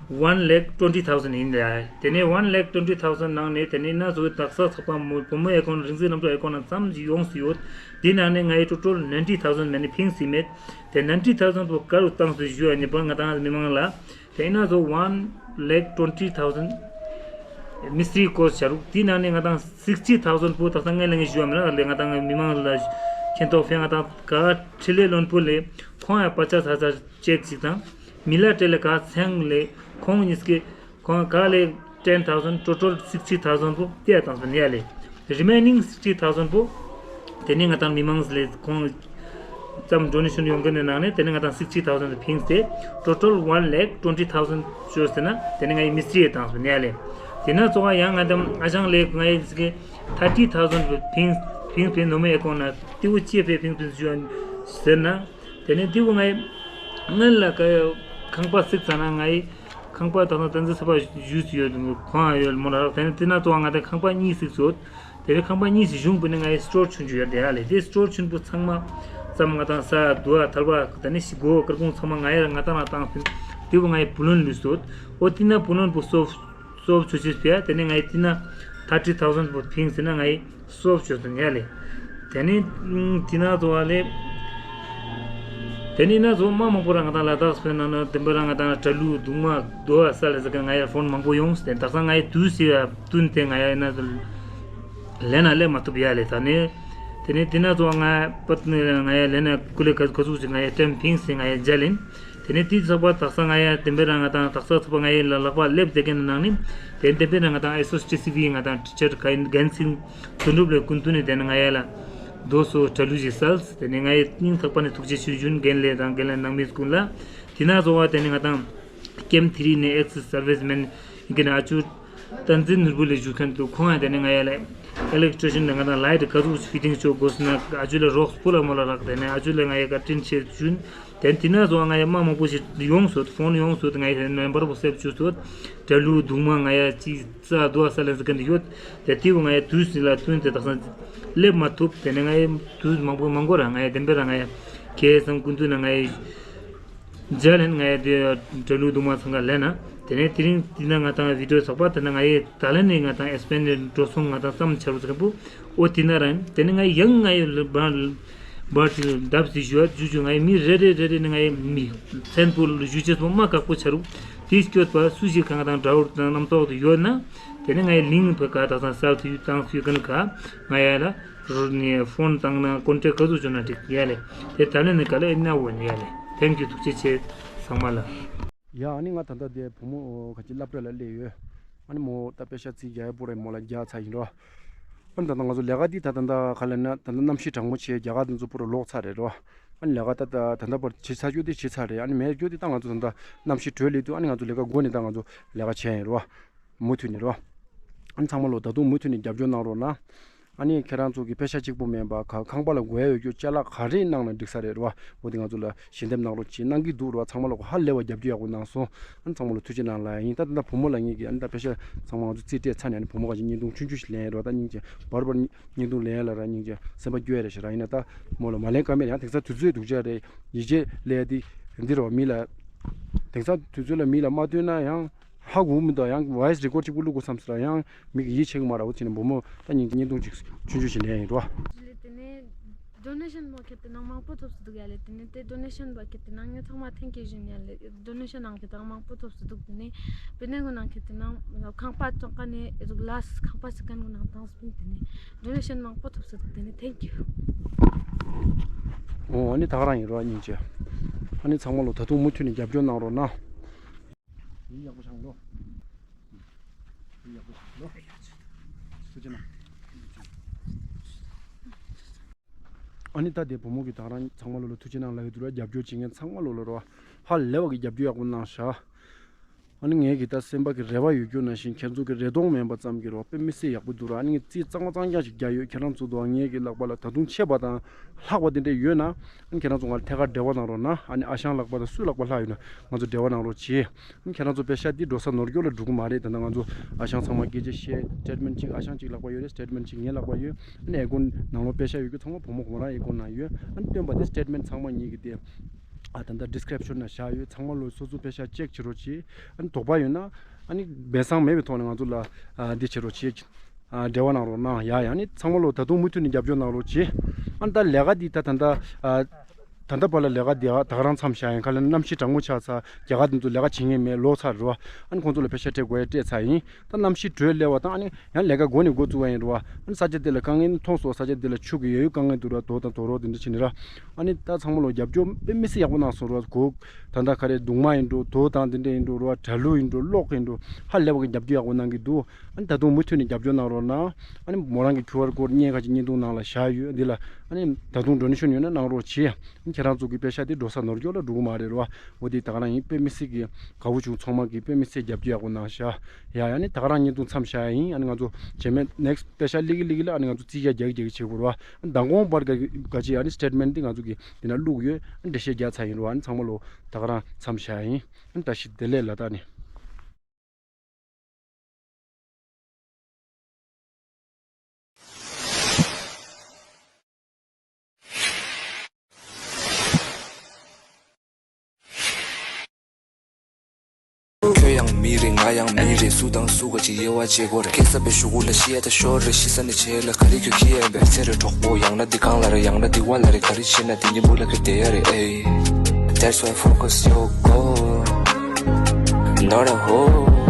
དང་one lakh twenty thousand ཡིན་ལ། དེ་ནས་one lakh twenty thousand ནང་ནས་དེ་ནས་ན་བཟོ་དག་ས་ཚགས་པ་མོ་བུ་མོ་ཨེ་ཀོན་རིག་འཛིན་རྣམ་གྲོལ་ཨེ་ཀོན་ན་ཙམ་ཞིག་ཡོངས་སུ་ཡོད། དེ་ནང་ནས་ང་ཡི་ཊོ་ཊལ་ninety thousand མེད་ནི་ཕིངས་སི་མེད། དེ་ninety thousand པོ་ག་རུ་བཏང་སུ་ཞུ་ཡ་ཉེ་པར་ང་དང་མི་མང་ལ། དེ་ན་ཚོ་one lakh twenty thousand མི་སི་ཏྲི་ཀོ་སི་ཆ་རུག་དེ་ནང་ནས་ང་དང་sixty thousand པོ་དག་ས་ངས་ལ་ངས་ཞུ་བ་མེད་ན་ལས་ང་དང་མི་མང་ལ་མཁྱེན་རྟོགས་ཕན་ང་དང་ག་འཕྲིན་ལས་བློན་པོ་ལས་ཁོང་ཡ་པ་ཅ་ཚ་ཚ་ཅེག་ཅིག་དང་མི་ལ་ཏྲེ་ལ་ག་ཚང་ལས་ཁོང་གཉིས་ཀྱི་ཁོང་ག་ལས་ten thousand total sixty thousand པོ་དེ་ཡ་དང་སོང་ཡ་ལས། Remaining sixty thousand པོ། དེ་ནས་ང་དང་མི་མང་ལས་ཁོང་ཙམ་ཌོ་ནེ་ཤོན་ཡོང་མཁན་ནི་ནང་ནས་དེ་ནས་ང་དང་sixty thousand ཕིངས་ཏེ་total one lakh twenty thousand བཅོས་ཟེར་ན་དེ་ནས་ང་ཡི་མི་སི་ཏྲི་ཡི་དང་སོང་ཡ་ལས། དེ་ན་ཚོ་བ་ཡང་ང་དང་ཨ་ཞང་ལས་ང་ཡི་ཟིག་གི་thirty thousand ཕིངས་ཕིངས་ཕིངས་ནོ་མེ་ཨེ་ཀོན་ན་ཏི་བུ་ཅེ་ཕེ་ཕིངས་ཕིངས་ཞུ་ཟེར་ན། དེ་ནས་དེ་བོ་ང་ཡི་སྔོན་ལ་ཁང་པ་བརྩིགས་ཚར་ན་ང་ཡི་ཁང་པ་དང་ཐོག་ཏན་ཚེ་ཚ་པ་ཞུས་སུ་ཡོད་ཁོང་ཡོད་མོ་རག་དེ་ནས་དེ་ན་ཏོ་ང་དེ་ཁང་པ་གཉིས་བརྩིགས་སོད། དེ་ནས་ཁང་པ་གཉིས་སུ་གཞུང་པུ་ནས་ང་ཡི་སི་ཊོར་ཆུང་ཆུང་ཡོད་དེ་ཡ་ལས་དེ་སི་ཊོར་ཆུང་པོ་ཚང་མ་ཙམ་ང་དང་ས་རྡོ་ཨ་ཐལ་བ་དེ་ནས་ཤི་སྒོ་དཀར་ཁུང་ཚང་མ་ང་ཡི་ང་དང་ལ་བཏང་ཟིན། དེ་བོ་ང་ཡི་བུ་ལོན་ལུས་སོད། ཨོ་དེ་ན་བུ་ལོན་པོ་སོབ་སོབ་ཆུ་ཆུ་སྤེ་དེ་ནས་ང་ཡི་དེ་ན་thirty thousand པོ་ཕིང་ཟེར་ན་ང་ཡི་སོབ་ཆུ་དང་ཡ་ལེ། དེ་ནས་དེ་ན་ཏོ་བ་ལེ། དེ་ནས་ན་ཚོ་མ་མང་པོ་ར་ང་དང་ལ་དྭགས་སྤེ་ན་ན་དེ་འབའ་ར་ང་དང་གྲ་ལུ་གདུང་མ་རྡོ་བ་ས་ལ་ཟེར་གི་ང་ཡ་ཕོན་མང་པོ་ཡོང་སྟེ་དག་ས་ང་ཡི་དུས་སི་བ་བསྟུན་ཏེ་ང་ཡ་ན་ཚོ་ལེ་ན་ལེ་མ་ཐུབ་ཡ་ལེ། ད་ནས་དེ་ནས་དེ་ན་ཚོ་ང་པད་ནས་ང་ཡ་ལེ་ན་ཀུ་ལེ་ག་ག་ཟུག་ཅིག་ང་ཡ་ཏེམ་ཕིང་སེ་ང་ཡ་འཇལ་ཡིན། དེ་ནས་དེའི་ཚོགས་པ་དག་ས་ང་ཡ་དེ་འབའ་ར་ང་དང་དག་ས་ཚོགས་པ་ང་ཡ་ལ་ལག་པ་སླེབས་དེ་གན་ནང་ནི་དེ་དེ་འབའ་ར་ང་དང་ཨེ་སོ་སི་ཊི་སི་བི་ང་དང་ཊི་ཅར་ག་ཡིན་འགན་སྲིང་དོན་གྲུབ་ལས་ཀུན་ཏུ་ནས་དེ་ནས་ང་ཡ་ལ་རྡོ་སོ་གྲ་ལུ་ཞིག་སལ། དེ་ནས་ང་ཡ་སྙིང་ཐག་པ་ནས་ཐུགས་རྗེ་ཆེ་ཞུ་རྒྱུན་རྒན་ལས་དང་རྒན་ལས་ནང་མི་ཀུན་ལ། དེ་ན་ཚོགས་པ་དེ་ནས་ང་དང་ཀེམ་ཐི་རི་ནས་ཨེག་སི་སར་ཝིས་མེན་ཡིན་གི་ན་ཨ་ཅུ། བསྟན་འཛིན་ནོར་བུ་ལས་བཞུགས་མཁན་དུ་ཁོང་ཡང་དེ་ནས་ང་ཡ་ལ་ཨི་ལེག་ཊི་རི་ཤན་ནས་ང་དང་ལའི་ཊི་ག་ཟུག་ཕི་ཊིང་ཆོག་དགོས་ཟེར་ན་ཨ་ཅུ་ལས་རོགས་པོ་ལ་མོ་ལ་རག་དེ་ནས་ཨ་ཅུ་ལས་ང་ཡ་བཀའ་དྲིན་ཆེ་ཞུ། དེ་དེ་ན་ཚོ་ང་ཡ་མ་མང་པོ་ཞིག་ཡོང་སོད་ཕོན་ཡོང་སོད། ང་ཡ་ནམ་བར་པོ་སེབ་བཅུ་སོད། གྲ་ལུ་གདུང་མ་ང་ཡ་ཅི་རྩ་རྡོ་ས་ལེན་ཟེར་མཁན་དུ་ཡོད། དེ་དེ་བོ་ང་ཡ་དུས་སི་ལ་བསྟུན་ཏེ་དག་ས་སླེབས་མ་ཐུབ། དེ་ནས་ང་ཡ་དུས་མང་པོ་མང་པོ་ར་ང་ཡ་དེ་འབའ་ར་ང་ཡ་ཁེ་སང་ཀུན་ཏུ་ན་ང་ཡ། མཇལ་ལན་ང་ཡ་དེ་གྲ་ལུ་གདུང་མ་ཚང་ག་ལེན་ན། དེ་ནས་དེ་རིང་དེ་ན་ང་དང་བི་ཌིའོ་ཚགས་པ་དེ་ན་ང་ཡ་ད་ལན་ནས་ང་དང་ཨེ་སི་པེན་ནས་འགྲོ་སོང་ང་དང་ཙམ་ཆ་རུ་ཚ་མཁན་པོ་ཨོ་དེ་ན་རང་དེ་ནས་ང་ཡ་ཡང་ང་ཡ་བར་བར་ཅིག་འདབས་སི་ཞུ་བ་ཞུ་ཞུ་ང་ཡ་མི་རེ་རེ་རེ་རེ་ནས་ང་ཡ་མི་མཚན་པོ་ལ་ཞུ་ཅེས་པོ་མ་ཁག་པོ་ཆ་རུ་དེ་སྐྱོད་པ་སུ་ཞིག་གང་དང་འདྲ་བོ་དང་རྣམ་རྟོག་དུ་ཡོད་ན་དེ་ནས་ང་ཡ་ལིང་ཕ་ག་དག་དང་སལ་ཐུ་ཡུ་དང་ཐུ་ཡུ་གན་ག་ང་ཡ་ལ། རུ་ནས་ཕོན་བཏང་ན་ཀོན་ཊེག་ག་ཚོད་བྱུང་ན་འགྲིག་ཡ་ལེ། དེ་ད་ལན་ནི་ག་ལེ་ཨེ་ན་འོ་ནི་ཡ་ལེ། ཐེང་ཀྱུ་ཐུགས་རྗེ་ཆེ་ཚང་མ་ལ། ཡ་ཨ་ནི་ང་ད་ལྟ་དེ་བུ་མོ་ག་ཅི་སློབ་གྲྭ་ལ་སླེབས་ཡོད། ཨ་ནི་མོ་ད་པེ་ཤ་ཚིག་རྒྱག་ཡ་པོ་རེད་མོ་ལ་རྒྱག་ཚར་ཡིན་རོ། ཨ་ནི་ད་ལྟ་ང་ཚོ་ལས་ཀ་འདི་ད་ད་ལྟ་ག་ལེ་ན་ད་ལྟ་གནམ་གཤིས་གྲང་མོ་ཆེ་རྒྱ་གར་འདི་ཚོ་པོ་ར་ལོག་ཚར་རེད་རོ། ཨ་ནི་ལས་ཀ་ད་ད་ད་ལྟ་པར་བྱེད་ཚར་རྒྱུ་དེ་བྱེད་ཚར་རེད། ཨ་ནི་མེད་རྒྱུ་དེ་ད་ང་ཚོ་ད་ལྟ་གནམ་གཤིས་དྲོད་སླེབས་དུས་ཨ་ནི་ང་ཚོ་ལས་ཀ་འགོ་ནས་ད་ང་ཚོ་ལས་ཀ་བྱས་ཡིན་རོ། མུ་མཐུད་ནས་རོ། ཨ་ནི་ཚང་མ་ལོ་ད་དུང་མུ་མཐུད་ནས་རྒྱབ་སྐྱོར་གནང་རོགས་གནང་། ཨ་ནི་ཁྱེད་རང་ཚོ་གི་པེ་ཤ་གཅིག་པོ་མིན་པ་ག་ཁང་པ་ལ་དགོས་ཡ་ཡོད་རྒྱུ་ཅ་ལག་ག་རེ་གནང་ན་འགྲིག་ས་རེད་རོ། འོ་དེ་ང་ཚོ་ལ་ཞལ་འདེབས་གནང་རོགས་གྱིས་གནང་གི་འདུག་རོ། ཚང་མ་ལོ་ག་ཧ་ལས་པ་རྒྱབ་སྐྱོར་ཡག་པོ་གནང་སོང་། ཨ་ནི་ཚང་མ་ལོ་ཐུགས་རྗེ་གནང་ལ་ཡིན། ད་ད་ལྟ་བུ་མོ་ལ་ངེད་ཀྱི་ཨ་ནི་ད་པེ་ཤ་ཚང་མ་ང་ཚོ་རྩིས་སྤྲད་ཚར་ནས་ཨ་ནི་བུ་མོ་ག་ཅིག་བརྙན་ཐུང་ཆུང་ཆུང་ཞིག་ལེན་རོ། ད་སྙིང་རྗེ་བར་བར་བརྙན་ཐུང་ལེན་ལ་ར་སྙིང་རྗེ་སེམས་པ་སྐྱོ་ཡ་རེད་ཤག་ར། ཡིན་ན་ད་མོ་ལ་མ་ལེན་ཀ་མེད་ཡང་དེང་སང་དུས་ཚོད་སྡུག་ཅག་རེད། ཡིད་ཆེས་ལས་དེ་འདི་རོ་མི་ལ། དེང་སང་དུས་ཚོད་ལ་མི་ལ་མ་སྟོན་ན་ཡང་། ཧ་གོ་མི་འདུག་ཡང་ཝོ་ཡི་སི་རི་ཀོཌ་གཅིག་པུ་བླུག་དགོས་བསམ་སོང་ལ་ཡང་མི་གི་ཡིད་ཆེས་གི་མ་རེད། འོ་དེ་ནས་བུ་མོ་ད་སྙིང་བརྙན་ཐུང་གཅིག་ཆུང་ཆུང་ཞིག་ལེན་ཡིན་རོ། དེ་ནས་ Donation་མོ་ཁེ་དེ་ནང་མང་པོ་ཐོབ་སུ་འདུག་ཡ་ལེ། དེ་ནས་དེ་donation་བ་ཁེ་དེ་ནང་ངས་ཚང་མ་thank you་ཞུ་ཡ་ལེ། Donation་ནང་ཁེ་དེ་ནང་མང་པོ་ཐོབ་སུ་འདུག་དེ་ནས་དཔེ་ནས་ངོ་ནང་ཁེ་དེ་ནང་ཁང་པ་ཙོང་ཀ་ནས་ཨེ་ཟུག་ལ་ཁང་པ་སི་ཀན་ངོ་ནང་ཏང་སྤིན་དེ་ནས་donation་མང་པོ་ཐོབ་སུ་འདུག་དེ་ནས་thank you། ཨོ་ཨ་ནི་ད་ག་རང་ཡིན་རོ་སྙིང་རྗེ། ཨ་ནི་ཚང་མ་ལོ་ད་དུང་མུ་མཐུད་ནས་རྒྱབ་སྐྱོར་གནང་རོགས་གནང་། ཡིག་ཡག་པོ་བཞག་ལོ། ཡིག་ཡག་པོ་བཞག་ལོ། ཐུགས་རྗེ་གནང་། ཨ་ནི་ད་དེ་བུ་མོ་གི་ད་རང་ཚང་མ་ལོ་ལ་ཐུགས་རྗེ་གནང་ལབ་ཡོད་འདུག་ར། རྒྱབ་སྐྱོར་བྱེད་མཁན་ཚང་མ་ལོ་ལ་རོ། ཧ་ལས་པ་གི་རྒྱབ་སྐྱོར་ཡག་པོ་གནང་ཤག་ཨ་ནི་ངས་གི་ད་སེམས་པ་གི་རེ་བ་ཡོད་རྒྱུ་ནང་བཞིན་ཁྱེད་ཚོ་གི་རེ་དོགས་མེད་པ་ཙམ་གི་རོ། དཔེ་མི་སྲིད་ཡག་པོ་འདུག་ར། ཨ་ནི་ངས་རྩིས་གཙང་མ་གཙང་རྐྱང་ཞིག་རྒྱག་ཡོད། ཁྱེད་རང་ཚོ་དང་ངས་གི་ལག་པ་ལ་ད་དུང་ཆད་པ་དང་ལྷག་པ་དེ་འདྲ་ཡོད་ན། ཨ་ནི་ཁྱེད་རང་ཚོ་ང་ལ་ཐད་ཀར་འབྲེལ་བ་གནང་རོགས་གནང་། ཨ་ནི་ཨ་ཞང་ལག་པ་དང་སུའི་ལག་པ་ལྷག་ཡོད་ན་ང་ཚོ་འབྲེལ་བ་གནང་རོགས་གྱིས། ཨ་ནི་ཁྱེད་རང་ཚོ་པེ་ཤ་འདི་འགྲོ་ས་ནོར་སྐྱོར་ལ་འགྲོ་གི་མ་རེད། ད་ལྟ་ང་ཚོ་ཨ་ཞང་ཚང་མ་སྐད་ཆ་བཤད། སི་ཊེ་ཊི་མེན་ཊི་གཅིག་ཨ་ཞང་གཅིག་ལག་པ་ཡོད་རེད། སི་ཊེ་ཊི་མེན་ཊི་གཅིག་ངའི་ལག་པ་ཡོད། ཨ་ནི་ཨེ་ཀོན་ནང་ལོགས་པེ་ཤ་ཡོད་རྒྱུ་ཚང་མ་བུ་མོ་ཁོང་རང་ཨེ་ཀོན་ནང་ཡོད། ཨ་ནི་སྟོན་པ་དེ་སི་ཊེ་ཊི་མེན་ཊི་ཚང་མ་ངེད་ཀྱི་དེ་ཨ་ད་ལྟ་ཌི་སི་ཀི་རིབ་ཤོན་ནང་བཞག་ཡོད། ཚང་མ་ལོ་སོ་སོ་པེ་ཤ་ཅེག་བྱེད་རོགས་གྱིས། ཨ་ནི་དོགས་པ་ཡོད་ན་ཨ་ནི་སྦས་གསང་མེད་པའི་ཐོག་ནས་ང་ཚོ་ལ་ཨ་འདི་བྱེད་རོགས་གྱིས། ཨ་འབྲེལ་བ་གནང་རོགས་གནང་། ཡ་ཡ། ཨ་ནི་ཚང་མ་ལོ་ད་དུང་མུ་མཐུད་ནས་རྒྱབ་སྐྱོར་གནང་རོགས་གྱིས། ཨ་ནི་ད་ལས་ཀ་འདི་ད་ད་ལྟ་ཨ་ད་ལྟ་བར་ལ་ལས་ཀ་འདི་ད་ག་རང་མཚམས་བཞག་ཡིན། ག་ལ་གནམ་གཤིས་གྲང་མོ་ཆགས་ཚར། རྒྱ་གར་དེ་ཚོ་ལས་ཀ་བྱེད་མཁན་མེད། ལོག་ཚར་རེད་བ། ཨ་ནི་ཁོང་ཚོ་ལ་པེ་ཤ་སྤྲད་དགོས་ཡ་སྤྲད་ཚར་ཡིན། ད་གནམ་གཤིས་དྲོད་སླེབས་པ་དང་ཨ་ནི་ཡང་ལས་ཀ་འགོ་ནས་འགོ་བཙུགས་པ་ཡིན་རེད་བ། ཨ་ནི་ས་ཆ་དེ་ལ་དཀའ་ངལ་མཐོང་སོང་། ས་ཆ་དེ་ལ་ཆུ་གི་ཡོད་ཡོད་དཀའ་ངལ་འདུག་ར། དོ་དང་དོ་རོགས་དེ་འདྲ་བྱེད་ནི་ར། ཨ་ནི་ད་ཚང་མ་ལོ་རྒྱབ་སྐྱོར་དཔེ་མི་སྲིད་ཡག་པོ་གནང་སོང་ར། གོ་ད་ལྟ་ག་རེ་གདུང་མ་ཡིན་འགྲོ། དོ་དང་དེ་འདྲ་ཡིན་འགྲོ་ར། གྲ་ལུག་ཡིན་འགྲོ། གློག་ཡིན་འགྲོ། ཧ་ལས་པ་གི་རྒྱབ་སྐྱོར་ཡག་པོ་གནང་གི་འདུག་ཨ་ནི་ད་དུང་མུ་མཐུད་ནས་རྒྱབ་སྐྱོར་གནང་རོགས་གནང་། ཨ་ནི་མོ་རང་གི་ཁྱུ་ཨར་ཀོཌ་བརྙན་ཁ་ཅིག་བརྙན་ཐུང་ནང་ལ་བཞག་ཡོད། འདི་ལ་ཨ་ནི་ད་དུང་ཌོ་ནེ་ཤོན་ཡོད་ན་གནང་རོགས་གྱིས། ཨ་ནི་ཁྱེད་རང་ཚོ་གི་པེ་ཤ་དེ་འགྲོ་ས་ནོར་སྐྱོར་ལ་འགྲོ་གི་མ་རེད་ར། འོ་དེ་ད་ག་རང་ཡིན། དཔེ་མི་སྲིད་གི་དགའ་བོ་བྱུང་། ཚང་མ་གི་དཔེ་མི་སྲིད་རྒྱབ་སྐྱོར་ཡག་པོ་གནང་ཤག་ཡ་ཡ། ཨ་ནི་ད་ག་རང་བརྙན་ཐུང་མཚམས་བཞག་ཡ་ཡིན། ཨ་ནི་ང་ཚོ་རྗེས་མའི་ནེག་སི་པེ་ཤ་ལི་གི་ལི་གི་ལ་ཨ་ནི་ང་ཚོ་རྩིས་རྒྱག་རྒྱག་རྒྱག་བྱེད་དགོས་ར། མདང་དགོང་བར་ག་ག་ཅི་ཨ་ནི་སི་ཊེ་ཊི་མེན་ཊི་འདི་ང་ཚོ་གི་འདི་ན་བླུགས་ཡོད། ཨ་ནི་འགྲེལ་བཤད་རྒྱག་ཚར་ཡིན་ར། ཨ་ནི་ཚང་མ་ལོ་ད་ག་རང་མཚམས་བཞག་ཡ་ཡིན། ཨ་ནི་བཀྲ་ཤིས་བདེ་ལེགས་ལ་ད་ནི། ཁྱོད་ཡང་མི་རེད། ང་ཡང་མི་རེད། སུ་དང་སུ་ག་ཅིག་དབྱེ་བ་འབྱེད་དགོས་རེད། སྐྱེ་ས་པའི་གཞུག་གུ་ལ་ཤི་ཡ་ད་ཤོར་རེད། ཤི་ས་ནས་བྱེད་ལ་ག་རེ་ཁྱོད་ཁྱི་ཡན་པའི་ཚེ་རེ་གྲོགས་པོ། ཡང་ན་འདི་གང་ལ་རེད། ཡང་ན་འདི་བ་ལ་རེད། ག་རེ་བྱེད་ན་འདི་གཉིས་པོ་ལ་ག་བསྡད་ཡ་རེད། ཨེ། That's why focus your goal, not a hole.